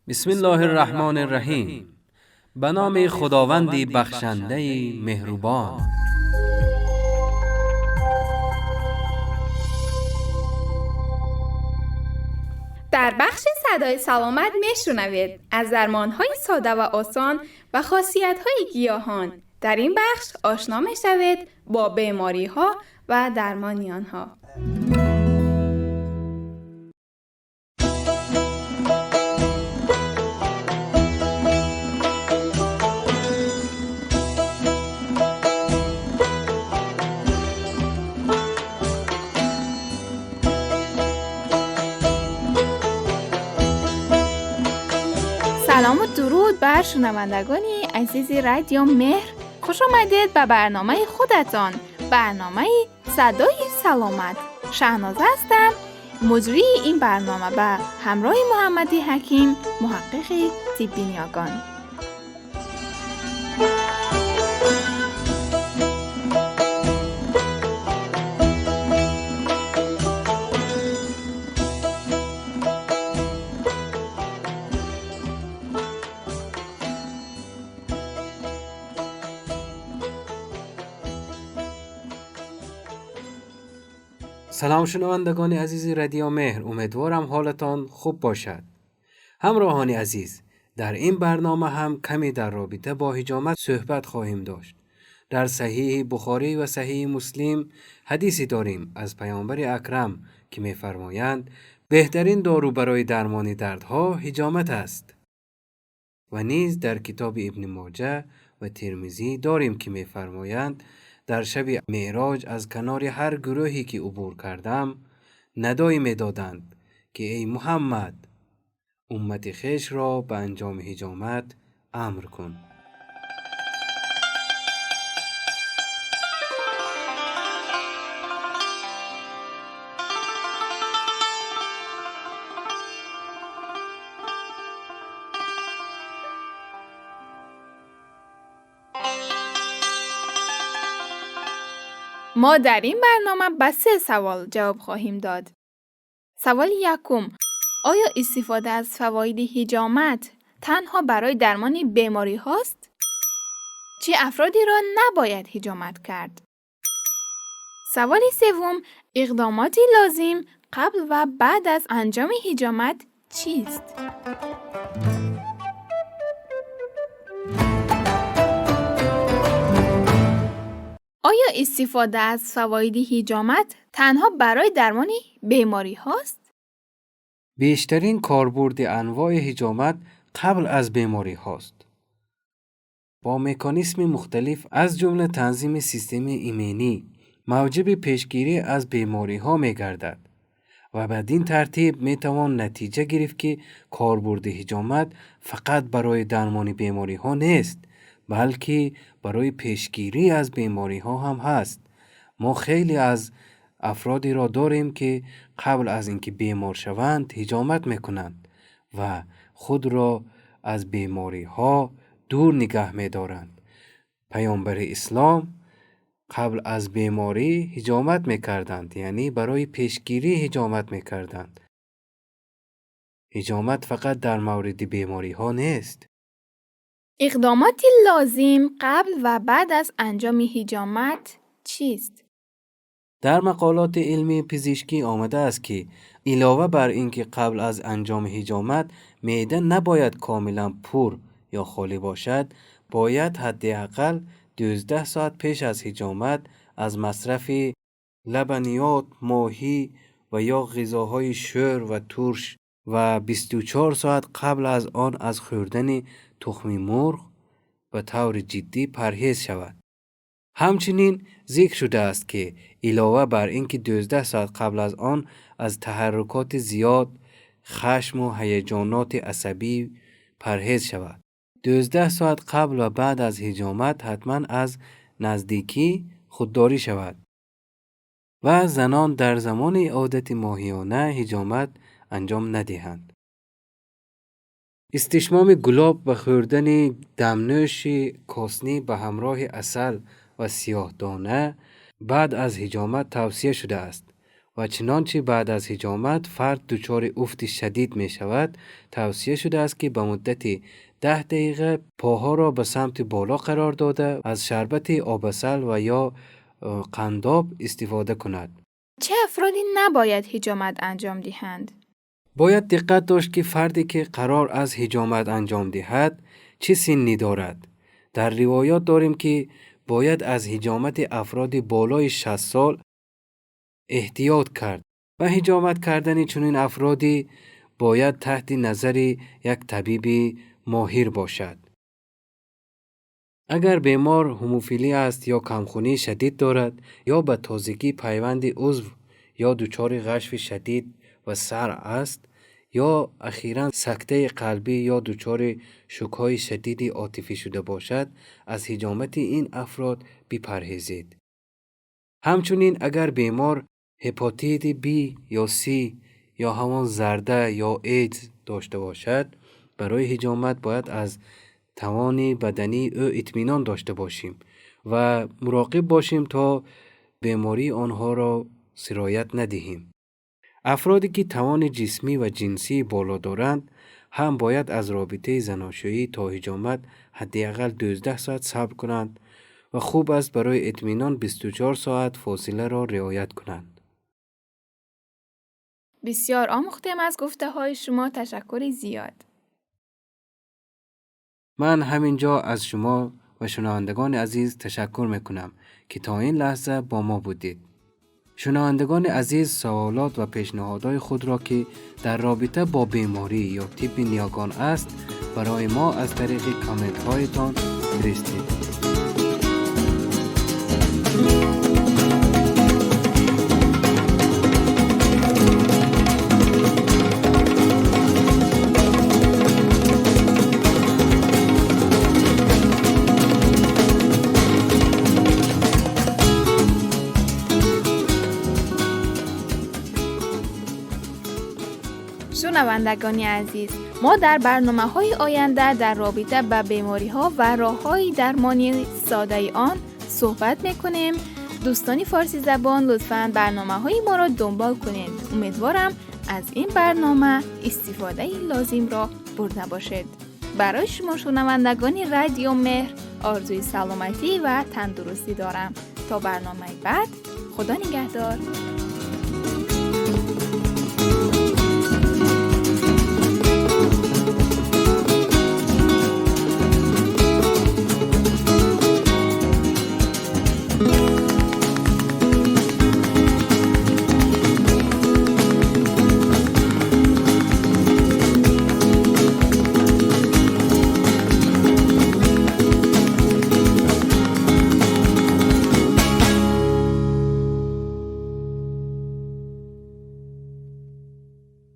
بسم الله الرحمن الرحیم. به نام خداوندی بخشنده مهربان. در بخش صدای سلامت میشنوید از درمان‌های ساده و آسان و خاصیت‌های گیاهان. در این بخش آشنا میشوید با بیماری‌ها و درمان آنها. سلام و درود بر شنوندگان عزیز رادیو مهر. خوش آمدید به برنامه خودتان، برنامه صدای سلامت. شهناز هستم، مجری این برنامه به همراه محمد حکیم، محقق طبی نیاگان. سلام شنوندگان عزیز رادیو مهر، امیدوارم حالتان خوب باشد. همراهان عزیز، در این برنامه هم کمی در رابطه با حجامت صحبت خواهیم داشت. در صحیح بخاری و صحیح مسلم حدیثی داریم از پیامبر اکرم که می‌فرمایند بهترین دارو برای درمان دردها حجامت است. و نیز در کتاب ابن ماجه و ترمذی داریم که می‌فرمایند در شب معراج از کنار هر گروهی که عبور کردم ندایی می‌دادند که ای محمد، امت خویش را به انجام حجامت امر کن. ما در این برنامه به 3 سوال جواب خواهیم داد. سوال یکم: آیا استفاده از فواید حجامت تنها برای درمان بیماری هاست؟ چه افرادی را نباید حجامت کرد؟ سوال سوم: اقدامات لازم قبل و بعد از انجام حجامت چیست؟ آیا استفاده از فواید حجامت تنها برای درمان بیماری هاست؟ بیشترین کاربرد انواع حجامت قبل از بیماری هاست. با مکانیسم مختلف از جمله تنظیم سیستم ایمنی موجب پیشگیری از بیماری ها می گردد و بدین ترتیب می توان نتیجه گرفت که کاربرد حجامت فقط برای درمان بیماری ها نیست، بلکه برای پیشگیری از بیماری ها هم هست. ما خیلی از افرادی را داریم که قبل از اینکه بیمار شوند حجامت میکنند و خود را از بیماری ها دور نگه میدارند. پیامبر اسلام قبل از بیماری حجامت میکردند، یعنی برای پیشگیری حجامت میکردند. حجامت فقط در مورد بیماری ها نیست. اقدامات لازم قبل و بعد از انجام حجامت چیست؟ در مقالات علمی پزشکی آمده است که علاوه بر اینکه قبل از انجام حجامت معده نباید کاملا پر یا خالی باشد، باید حداقل 12 ساعت پیش از حجامت از مصرف لبنیات، ماهی و یا غذاهای شور و ترش و 24 ساعت قبل از آن از خوردن تخم مرغ به طور جدی پرهیز شود. همچنین ذکر شده است که علاوه بر اینکه 12 ساعت قبل از آن از تحرکات زیاد، خشم و هیجانات عصبی پرهیز شود. 12 ساعت قبل و بعد از حجامت حتما از نزدیکی خودداری شود و زنان در زمان عادت ماهیانه حجامت انجام ندهند. استشمام گلاب و خوردن دمنوش کاسنی به همراه عسل و سیاه دانه بعد از حجامت توصیه شده است Ва чунончи баъд аз ҳиҷомат фард дучори уфти шадид мешавад, тавсия шудааст, ки ба муддати 10 дақиқа поҳоро ба самти боло қарор дода, аз шарбати обасал ва ё қандоб истифода кунад. Чӣ афроде набояд ҳиҷомат анҷом диҳанд? Бояд диққат дошт, ки фарде ки қарор аст ҳиҷомат анҷом диҳад, чӣ синни дорад. Дар ривоят дорем, ки бояд аз ҳиҷомати афроди болои 60 сол эҳтиёт кард ва ҳиҷомат кардани чунин афроди бояд таҳти назари як табиби моҳир бошад. Агар бемор ҳемофилӣ аст ё камхунии шадид дорад, ё ба тозагӣ пайванди узв ё дучори ғашви шадид ва саръ аст, ё ахиран сактаи қалбӣ ё дучори шӯкҳои шадиди отифӣ шуда бошад, аз ҳиҷомати ин афрод бипарҳезед. Ҳамчунин агар бемор ҳепатити Б ё С ё ҳамон зарда ё эйдс дошта бошад, барои ҳиҷомат бояд аз тавони бадании ӯ итминон дошта бошем ва муроқиб бошем, то бемории онҳоро сироят надиҳем. Афроде ки тавони ҷисмӣ ва ҷинсии боло доранд, ҳам бояд аз робитаи заношӯӣ то ҳиҷомат ҳадди ақал 12 соат сабр кунанд ва хуб аст барои итминон 24 соат фосиларо риоят кунанд. Бисёр омӯхтем аз гуфтаҳои шумо, ташаккури зиёд. Ман ҳамин ҷо аз шумо ва шунавандагони азиз ташаккур мекунам, ки то ин лаҳза бо мо будед. Шунавандагони азиз, саволот ва пешниҳодҳои худро, ки дар робита бо беморӣ ё тибби ниёгон аст, барои мо аз тариқи комментҳоятон фиристед. Шунавандагони азиз, мо дар барномаҳои оянда дар робита ба бемориҳо ва роҳҳои дармони содаи он суҳбат мекунем. Дӯстони форсизабон, лутфан барномаҳои моро дунбол кунед. Умедворам, аз ин барнома истифодаи лозимро бурда бошед. Барои шумо шунавандагони радио Меҳр орзуи саломатӣ ва тандурустӣ дорам. То барномаи баъд, Худо нигаҳдор.